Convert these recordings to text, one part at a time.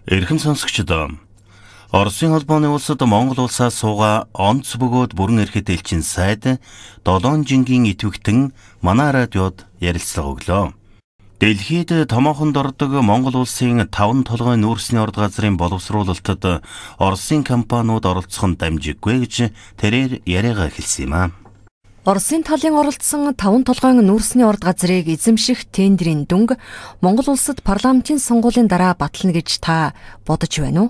Эрхэм сонсогчид, Оросын холбооны улсад Монгол улсаас суугаа онц бөгөөд бүрэн эрхэт элчин сайд Долоон жингийн идэвхтэн манай радиод ярилцлага өглөө. Дэлхийд томоохон дордог Монгол улсын 5 толгойн нүүрсний орд газрын боловсруулалтад Оросын компаниуд оролцох нь дамжиггүй гэж тэрээр яриагаа эхэлсэн юм а. Оросын талын оролцсон 5 толгойн нүүрсний орд газрыг эзэмших тендерийн дүнг Монгол улсад парламентын сонгуулийн дараа батлана гэж та бодож байна уу?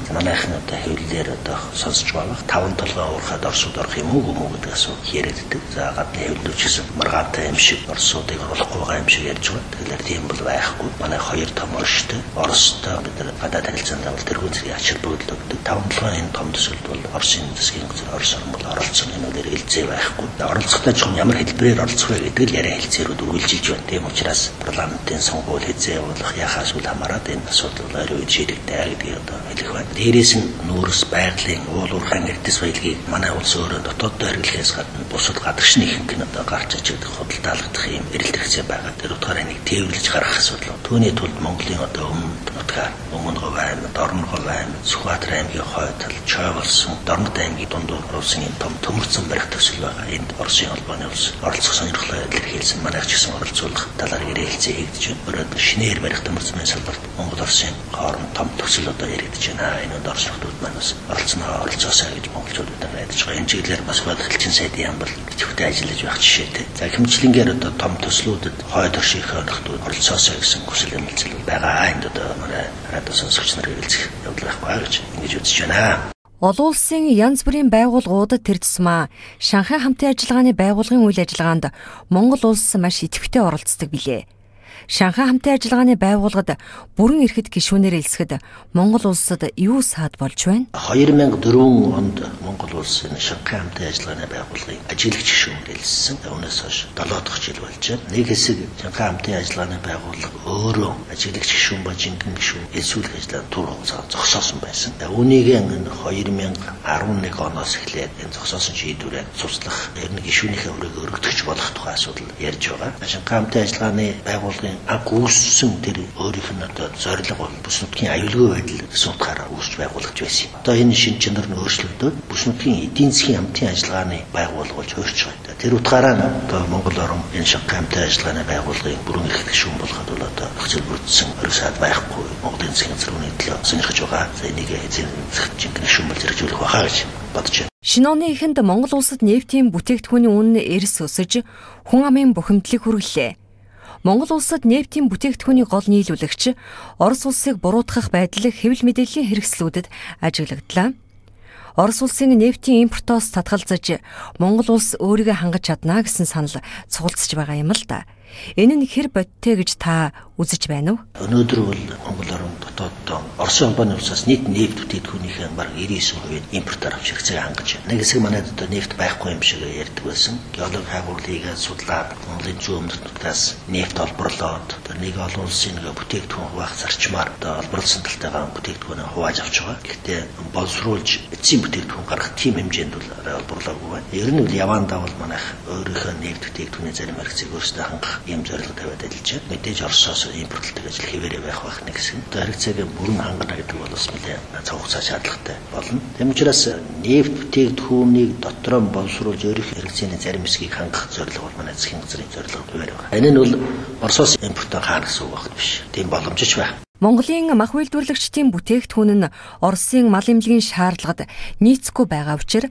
Манайхан одоо хэвлэлээр одоо сонсож байгаа 5 толгойн уурхад Оросууд орох юм уу гүм үү гэдэг асуудал яриад байдаг. За гадны хэвлэлүүд ч гэсэн маргаантай юм шиг Оросуудыг оруулахгүй байгаа юм шиг ярьж байгаа. Тэгэхээр тийм бол байхгүй. Манай хоёр том орштой Оростой бид нар гадаад харилцаанд бол тэрхүү зэргийн ач холбогдол өгдөг. 5 толгойн энэ том төсөлд бол Оросын засгийн газар Орос орн бол оролцсон юм уу эргэлзээ байхгүй. Оролцохдоо ч ямар хэлбэрээр оролцох вэ гэдэг л яриа хэлцээрүүд үргэлжилж байна. Тийм учраас парламентын сонгуул хэзээ болох яхаас үл хамааран энэ асуудал бол ойрын үед шийдэгдэнэ гэдгийг одоо хэлэх байна. Дээрээс нь нүүрс байгалийн уул уурхайн эрдэс баялагийг манай улс өөрөө дотооддоо хэрэглэхээс гадна бусад гадагшны ихэнх нь одоо гарч ачигдах, худалдаалгадах юм эрэлт хэрэгцээ байгаа. Тэр утгаараа энийг тээвэрлэж гаргах асуудал. Түүний тулд Монголын одоо өмнөд нутгаар Өмнө-Говь аймаг, Дорноговь аймаг, Сүхбаатар аймгийн хойд тал, Чойболсон, Дорнод аймгийн дундуур оруулсан юм том төмөрцөн барих төсөл байгаа. Энд Оросын холбооны улс оролцох сонирхлоо илэрхийлсэн. Манайх ч гэсэн оролцуулах талаар гэрээ хэлцээ хийгдэж байна. Өөрөөр шинээр барих төмөрцмийн салбарт Монгол Оросын хооронд том төсөл одоо яригдж байна. Энэ Орос нөхдүүд маань бас оролцсноо оролцоосаа гэж монголчууд бид нар найдаж байгаа. Энэ чиглэлээр Москвад элчин сайдын яам бол идэвхтэй ажиллаж байх жишээтэй. За хэмжлэнгээр одоо том төслүүдэд хойд орших нөхдүүд оролцоосаа гэсэн хүсэл эрмэлзэл байгаа. Энд одоо манай радио сонсогч нар эргэлзэх явдал байхгүй гэж ингэж үзэж байна. Олон улсын янз бүрийн байгууллагууд тэр тусмаа Шанхай хамтын ажиллагааны байгууллагын үйл ажиллагаанд Монгол улс маш идэвхтэй оролцдог билээ. Шанхай хамтын ажиллагааны байгууллагад бүрэн эрхэт гишүүнээр элсэхэд Монгол улсад юу саад болж байна? 2004 онд Монгол улс энэ Шанхай хамтын ажиллагааны байгууллагын ажиглагч гишүүнээр элссэн. Үүнээс хойш 7 дахь жил болж байна. Нэг хэсэг Шанхай хамтын ажиллагааны байгууллага өөрөө ажиглагч гишүүн ба жинхэнэ гишүүн элсүүлэх ажлаа түр хугацаа зогсоосон байсан. Үүнийг энэ 2011 оноос эхлээд энэ зогсоосон шийдвэрээ цуцлах, ер нь гишүүнийхээ үрийг өргөдөгч болох тухай асуудал ярьж байгаа. Шанхай хамтын ажиллагааны байгууллагын анх үүссэн тэр өөрийнх нь одоо зорилго бол бүс нутгийн аюулгүй байдал гэсэн утгаараа үүсч байгуулагдж байсан юм. Одоо энэ шин чанар нь өөрчлөгдөөд бүс нутгийн эдийн засгийн хамтын ажиллагааны байгууллага болж хуурч байгаа. Тэр утгаараа одоо Монгол орн энэ Шанхай хамтын ажиллагааны байгууллагын бүрэн эрхт гишүүн болоход бол одоо нөхцөл бүрдсэн ориг саад байхгүй. Монголын засгийн газар үүний төлөө сонирхож байгаа. За энийг эзэн засгийн жинхэнэ гишүүн бол зэрэгжүүлэх байхаа гэж бодож байна. Шинэ оны эхэнд Монгол улсад нефтийн бүтээгдэхүүний үнэ эрс өсөж хүн амын бухимдлыг хүргэлээ. Монгол улсад нефтийн бүтээгдэхүүний гол нийлүүлэгч Орос улсыг буруутгах байдал хэвлэл мэдээллийн хэрэгслүүдэд ажиглагдлаа. Орос улсын нефтийн импортоос татгалзаж Монгол улс өөрийгөө хангаж чадна гэсэн санал цугулдсаж байгаа юм л да. Энэ нь хэр бодиттой гэж та үзэж байна уу? Өнөөдөр бол Монгол орн дотооддоо Оросын холбооны улсаас нийт нефт бүтээгдэхүүнийхээ бараг 99% импортоор авч хэрэгцээг хангаж байна. Нэг хэсэг манайд одоо нефт байхгүй юм шиг ярьдаг байсан. Геологи хайгуулыг судлаад Монголын зүүн өмнөд нутгаас нефт олборлоод тэр нэг олон улсын нэг бүтээгдэхүүн хуваах зарчмаар одоо олборлсон талтайгаа бүтээгдэхүүнээ хувааж авч байгаа. Гэхдээ боловсруулж эцсийн бүтээгдэхүүн гаргах тийм хэмжээнд бол арай олборлоогүй байна. Ер нь бол явандаа бол манайх өөрийнхөө нефт бүтээгдэхүүний зарим хэрэгцээг өөрсдөө хангах ийм зорилго тавиад ажиллаж байна. Мэдээж Оросоос импортлдог ажил хэвээрээ байх байх нэг хэсэг. Одоо хэрэгцээг бүрэн хангана гэдэг бол бас нэлээд цаг хугацаа шаардлагатай болно. Тийм учраас нефт бүтээгдэхүүнийг дотроо боловсруулж өөрийнх хэрэгцээний зарим хэсгийг хангах зорилго бол манай засгийн газрын зорилго хэвээр байна. Энэ нь бол Оросоос импортоо хаана гэсэн үг багт биш. Тийм боломж ч байх. Монголын мах үйлдвэрлэгчдийн бүтээгдэхүүн нь Оросын мал эмнэлгийн шаардлагад нийцэхгүй байгаа учир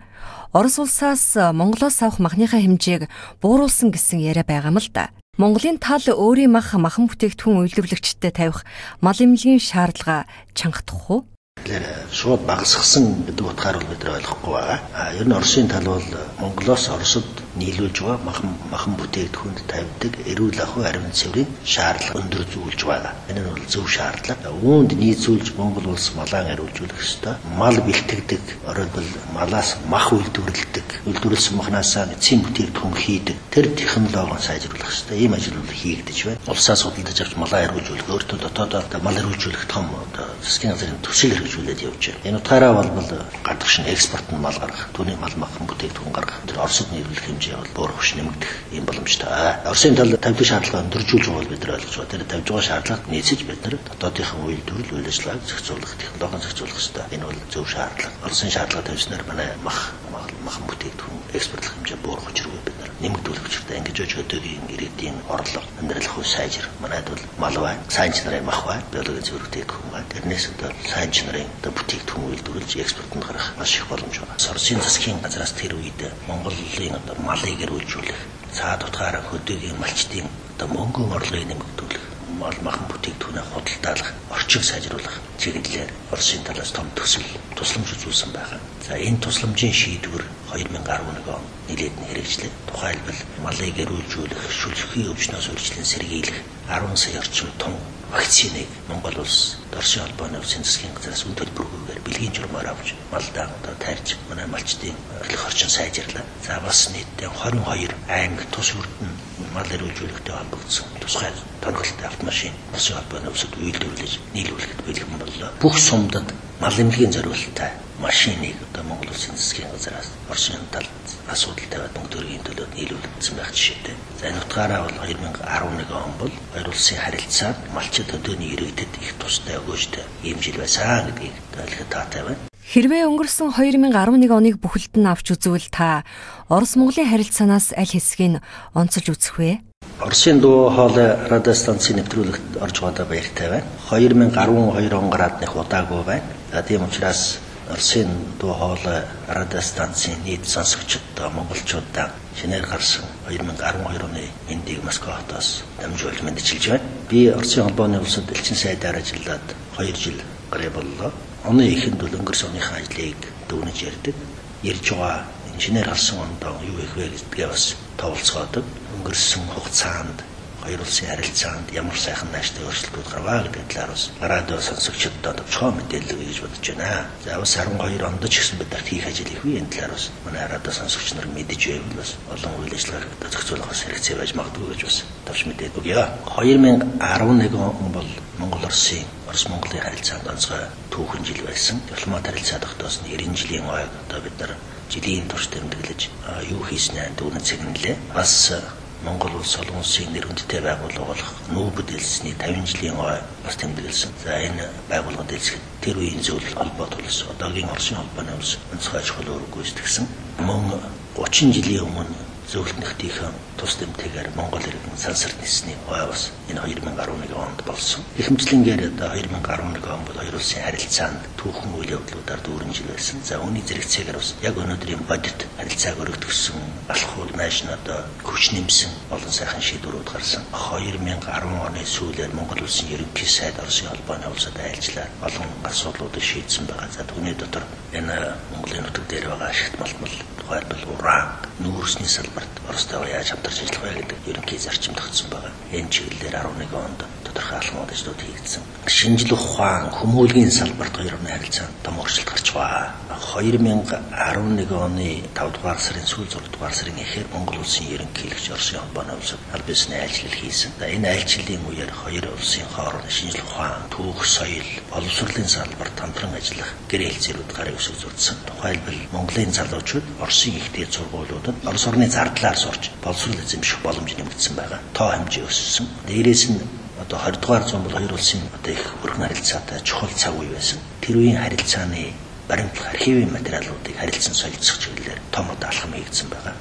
Орос улсаас Монголоос авах махныхаа хэмжээг бууруулсан гэсэн яриа байгаа юм л да. Монголын тал өөрийн мах махан бүтээгдэхүүн үйлдвэрлэгчдэд тавих мал эмнэлгийн шаардлага чангатах уу? Тэгэхээр шууд багасгасан гэдэг утгаар бол бид нар ойлгохгүй байгаа. Ер нь Оросын тал бол Монголоос Оросод нийлүүлж байгаа махан бүтээгдэхүүнд тавьдаг эрүүл ахуй ариун цэврийн шаардлага өндөр зүүлж байгаа. Энэ нь бол зөв шаардлага. Үүнд нийцүүлж Монгол улс малаан ариулжуулах ёстой. Мал бэлтгэдэг, оройдвол малаас мах үйлдвэрлэдэг, үйлдвэрлэсэн махнаасаа эцсийн бүтээгдэхүүн хийдэг. Тэр технологиг сайжруулах ёстой. Ийм ажил бол хийгдэж байна. Улсаас худалдаж авч малаа ариулжуулах, өөртөө дотоодоо мал ариулжуулах том одоо засгийн газрын төсөл хэрэгжүүлээд явж байна. Энэ утгаараа бол гадагш нь экспорт нь мал гаргах, түүний мал махан бүтээгдэхүүн гаргах, тэр Оросд нийлүүлэх хэмжээ хэмжээ бол буурах хүч нэмэгдэх ийм боломжтой. Оросын тал тавьдаг шаардлага өндөржүүлж байгаа бол бид нар ойлгож байгаа. Тэр тавьж байгаа шаардлагад нийцэж бид нар дотоодынхан үйлдвэрлэл, үйл ажиллагааг зохицуулах, технологийн зохицуулах ёстой. Энэ бол зөв шаардлага. Оросын шаардлага тавьснаар манай махан бүтээгдэхүүн экспортлох хэмжээ буурах учиргүй бид нар нэмэгдүүлэх учиртай. Ингэж байж өдөөгийн иргэдийн орлого, амьдрал хүү сайжир. Манайд бол мал байна, сайн чанарын мах байна, биологийн цэвэр бүтээгдэхүүн байна. Тэрнээс одоо сайн чанарын одоо бүтээгдэхүүн үйлдвэрлэж экспортод гарах маш их боломж байна. Оросын засгийн газраас тэр үед Монголын одоо малыг эрүүлжүүлэх, цаад утгаараа хөдөөгийн малчдын одоо мөнгөн орлогыг нэмэгдүүлэх, мал махан бүтээгдэхүүнээ худалдаалах, орчин сайжруулах чиглэлээр Оросын талаас том төсөл тусламж үзүүлсэн байгаа. За энэ тусламжийн шийдвэр 2011 он нэлээд нь хэрэгжлээ. Тухайлбал малыг эрүүлжүүлэх, шүлхий өвчнөөс үржлэн сэргийлэх 10 сая орчим тонн вакциныг Монгол улс Оросын холбооны улсын засгийн газраас үн төлбөргүйгээр бэлгийн журмаар авч малдаа одоо тайрч манай малчдын эхлэх орчин сайжирлаа. За бас нийтдээ 22 аймаг тус үрдэн мал эрүүлжүүлэхтэй холбогдсон тусгай тоногтой автомашин Оросын холбооны улсад үйлдвэрлэж нийлүүлэхэд бэлэн боллоо. Бүх сумдад мал эмнэлгийн зориулттай машиныг одоо Монгол улсын засгийн газраас Оросын талд асуудал тавиад мөнгө төгрөгийн төлөөд нийлүүлэгдсэн байх жишээтэй. За энэ утгаараа бол 2011 он бол хоёр улсын харилцаанд малчид өдөөний иргэдэд их тустай өгөөжтэй ийм жил байсан гэдгийг ойлгоход таатай байна. Хэрвээ өнгөрсөн 2011 оныг бүхэлд нь авч үзвэл та Орос Монголын харилцаанаас аль хэсгийг онцолж үзэх вэ? Оросын дуу хоолой радио станцын нэвтрүүлэгт орж байгаадаа баяртай байна. 2012 он гараад нэг удаагүй байна. За тийм учраас Оросын дуу хоолой радио станцын нийт сонсогчдод монголчуудаа шинээр гарсан 2012 оны мэндийг Москва хотоос дамжуулж мэндчилж байна. Би Оросын холбооны улсад элчин сайдаар ажиллаад 2 жил гаруй боллоо. Оны эхэнд бол өнгөрсөн оныхоо ажлыг дүгнэж ярьдаг. Ирж байгаа инженер гарсан ондоо юу их вэ гэдгээ бас товолцоодог. Өнгөрсөн хугацаанд хоёр улсын харилцаанд ямар сайхан нааштай өөрчлөлтүүд гарваа гэдэг талаар бас радио сонсогчдод товчхон мэдээлэл өгье гэж бодож байна. За бас 12 онд ч гэсэн бид нарт хийх ажил их үе энэ талаар бас манай радио сонсогч нар мэдэж байвал бас олон үйл ажиллагааг зохицуулах бас хэрэгцээ байж магадгүй гэж бас товч мэдээлэл өгье. 2011 он бол Монгол Оросын Орос Монголын харилцаанд онцгой түүхэн жил байсан. Дипломат харилцаа тогтоосон 90 жилийн ойг одоо бид нар жилийн турш тэмдэглэж юу хийснээ дүгнэн цэгнэлээ. Бас Монгол улс олон улсын нэр хүндтэй байгууллага болох нүүбэд элсний 50 жилийн ой бас тэмдэглэсэн. За энэ байгууллагад элсэхэд тэр үеийн зөвлөл холбоот улс, одоогийн Оросын холбооны улс онцгой чухал үүрэг гүйцэтгсэн. Мөн 30 жилийн өмнө зөвлөлт нөхдийнхөө тус дэмтэйгээр Монгол иргэн сансарт нисний ой бас энэ 2011 онд болсон. Ихэмжлэнгээр одоо 2011 он бол хоёр улсын харилцаанд түүхэн үйл явдлуудаар дүүрэн жил байсан. За үүний зэрэгцээгээр бас яг өнөөдрийн бодит харилцааг өргөдгсөн, алхуул нааш нь одоо хүч нэмсэн олон сайхан шийдвэрүүд гарсан. 2010 оны сүүлээр Монгол улсын ерөнхий сайд Оросын холбооны улсад айлчлаад олон асуудлуудыг шийдсэн байгаа. За түүний дотор энэ Монголын нутаг дээр байгаа ашигт малтмал, тухайлбал уран, нүүрсний салбарт Оростойгоо яаж хамтарч ажиллах вэ гэдэг ерөнхий зарчим тогтсон байгаа. Энэ чиглэлээр 11 онд тодорхой алхмууд ажлууд хийгдсэн. Шинжлэх ухаан, хүмүүлгийн салбарт хоёр орны харилцаанд том өөрчлөлт гарч байгаа. 2011 оны 5 дугаар сарын сүүл 6 дугаар сарын эхээр Монгол улсын ерөнхийлөгч Оросын холбооны улсад аль биесний айлчлал хийсэн. Энэ айлчлалын үеэр хоёр улсын хооронд шинжлэх ухаан, түүх, соёл, боловсролын салбарт хамтран ажиллах гэр хэлцээрүүд гарын үсэг зурдсан. Тухайлбал Монголын залуучууд Оросын их дээд сургуулиудад Орос орны зардлаар сурч боловсрол эзэмших боломж нэмэгдсэн байгаа. Тоо хэмжээ өссөн. Дээрээс нь одоо 20 дугаар зуун бол хоёр улсын одоо их өргөн харилцаатай чухал цаг үе байсан. Тэр үеийн харилцааны баримтлах архивын материалуудыг харилцан солилцох чиглэлээр том одоо алхам хийгдсэн байгаа.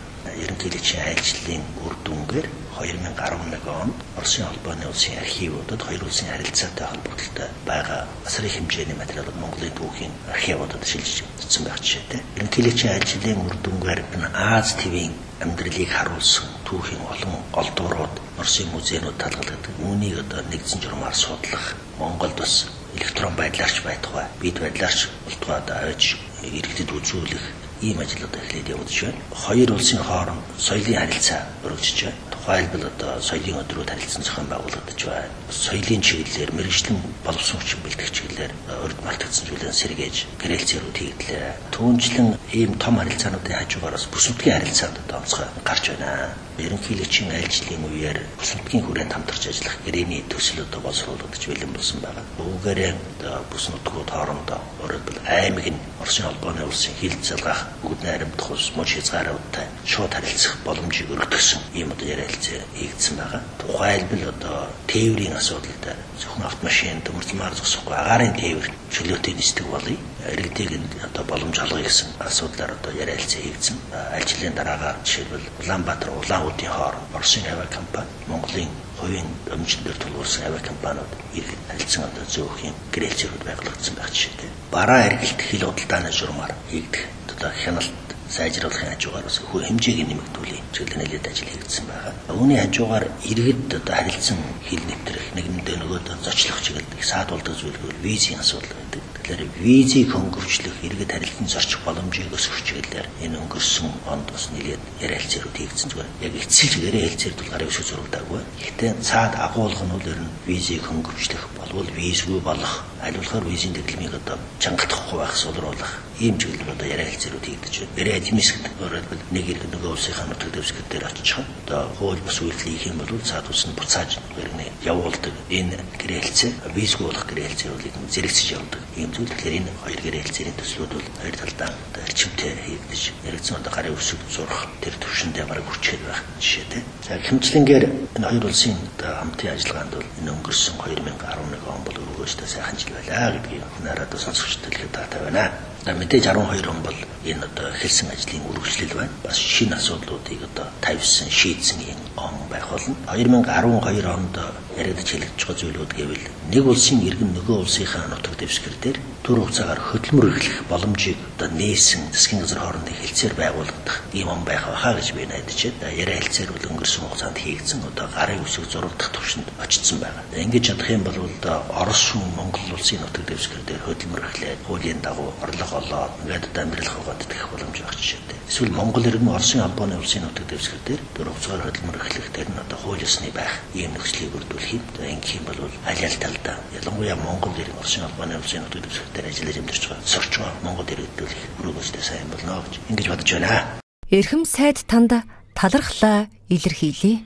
Ерөнхийлөгчийн айлчлалын үр дүнгээр 2011 онд Оросын холбооны улсын архивуудад хоёр улсын харилцаатай холбогдолтой байгаа асар их хэмжээний материалууд Монголын түүхийн архивуудад шилжиж очсон байх жишээтэй. Ерөнхийлөгчийн айлчлалын үр дүнгээр Аз твийн амьдралыг харуулсан түүхийн олон олдврууд Оросын музейнууд талгалдаг. Үүнийг одоо нэгдсэн журмаар судлах Монголд бас электрон байдлаарч байтугай, бид байдлаарч болтугай одоо авч иргэдэд үзүүлэх ийм ажил одоо эхлээд явагдаж байна. Хоёр улсын хооронд соёлын харилцаа өргөжж байна. Тухайлбал одоо соёлын өдрүүд харилцан зохион байгуулагдаж байна. Соёлын чиглэлээр мэргэжлэн боловсон хүчин бэлтгэх чиглэлээр урд мартагдсан зүйлээ сэргээж гэрээлцээрүүд хийгдлээ. Түүнчлэн ийм том харилцаануудын хажуугаар бас бүс нутгийн харилцаанд одоо онцгой гарч байна. Ерөнхийлөгчийн айлчлалын үеэр бүс нутгийн хүрээнд хамтарч ажиллах гэрээний төсөл одоо боловсруулагдаж бэлэн болсон байгаа. Үүгээрээ одоо бүс нутгууд хоорондоо өөрөлдөл аймаг нь Оросын холбооны улсын хил залгаах бүгд найрамдах улс муж хязгааруудтай шууд харилцах боломжийг өргөтгсөн ийм одоо яриалцаа хийгдсэн байгаа. Тухайлбал одоо тээврийн асуудал дээр зөвхөн автомашин төмөрзмаар зогсохгүй агаарын тээвэр чөлөөтэй нисдэг болъё. Иргэдийг одоо боломж олгоё гэсэн асуудлаар одоо яриалцаа хийгдсэн. Айлчлалын дараагаар жишээлбэл Улаанбаатар Улаан-Удын хооронд Оросын авиа компани, Монголын хувийн өмчөн дээр тулгуурсан авиа компаниуд иргэд харилцан одоо зөөх юм гэрээлцээрүүд байгуулагдсан байх жишээтэй. Бараа эргэлт хил худалдааны журмаар хийгдэх одоо хяналт сайжруулахын хажуугаар бас хэмжээг нэмэгдүүлэх чиглэл нэлээд ажил хийгдсэн байгаа. Үүний хажуугаар иргэд одоо харилцан хил нэвтрэх, нэгэндээ нөгөөдөө зочлох чиглэлд их саадуулдаг зүйлгүй визийн асуудал байдаг. Тэгэхээр визийг хөнгөвчлөх, иргэд харилцан зорчих боломжийг өсгөх чиглэлээр энэ өнгөрсөн онд бас нэлээд яриалцаарууд хийгдсэн зүгээр. Яг эцсэлж гэрээ хэлцээр бол гарын үсэг зурагдаагүй. Гэхдээ цаад агуулга нь бол ер нь визийг хөнгөвчлөх болвол визгүй болох, аль болохоор визийн дэглэмийг одоо чангатахгүй байх, сулруулах ийм чиглэлээр одоо яриа хэлцээрүүд хийгдэж байна. Яриа эдмис гэдэг өөрөлдөл нэг иргэн нөгөө улсынхаа нутаг дэвсгэр дээр очих. Одоо хууль бус үйлдэл хийх юм бол цаад улс нь буцааж иргэнэ явуулдаг. Энэ гэрээ хэлцээ визгүй болох гэрээ хэлцээр бол зэрэгцэж явдаг. Ийм зүйл. Тэгэхээр энэ хоёр гэрээ хэлцээрийн төслүүд бол хоёр талдаа одоо эрчимтэй хийгдэж яригдсан одоо гарын үсэг зурх тэр төвшөндөө бараг хүчээр байх жишээтэй. За хэмжлэнгээр энэ хоёр улсын одоо хамтын ажиллагаанд бол энэ өнгөрсөн 2011 он бол өргөөжтэй сайхан жил байлаа гэдгийг нараад сонсогчдод хэлэхэд таатай байна. За мэдээж 12 он бол энэ одоо эхэлсэн ажлын үргэлжлэл байна. Бас шинэ асуудлуудыг одоо тавьсан, шийдсэн юм он байх болно. 2012 онд яригдаж хэлэгдэж байгаа зүйлүүд гэвэл нэг улсын иргэн нөгөө улсынхаа нутаг дэвсгэр дээр түр хугацаагаар хөдөлмөр эрхлэх боломжийг одоо нээсэн засгийн газар хоорондын хэлцээр байгуулагдах ийм он байх байхаа гэж би найдаж байна. Яриа хэлцээр бол өнгөрсөн хугацаанд хийгдсэн одоо гарын үсэг зурагдах төвшөнд очсон байгаа. Ингэж чадах юм бол одоо Орос хүн Монгол улсын нутаг дэвсгэр дээр хөдөлмөр эрхлээд хуулийн дагуу орлого олоод ингээд одоо амьдрал хуваад тэтгэх боломж байх жишээтэй. Эсвэл Монгол иргэн Оросын холбооны улсын нутаг дэвсгэр дээр түр хугацаагаар хөдөлмөр эрхлэх тэр нь одоо хууль ёсны байх ийм нөхцөлийг бүрдүүлэх юм. Ингэх юм бол аль аль талдаа ялангуяа Монгол иргэн Оросын холбооны улсын нутаг дэвсгэр дээр ажиллаж амьдарч байгаа сурч байгаа Монгол иргэдүүд их өрөөгөөстэй сайн болно гэж ингэж бодож байна. Эрхэм сайд танд талархлаа илэрхийлье.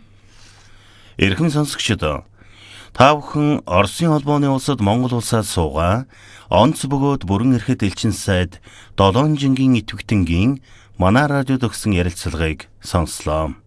Эрхэм сонсогчид, та бүхэн Оросын холбооны улсад Монгол улсаас суугаа онц бөгөөд бүрэн эрхэд элчин сайд Долоон жингийн идэвхтэнгийн манай радиод өгсөн ярилцлагыг сонслоо.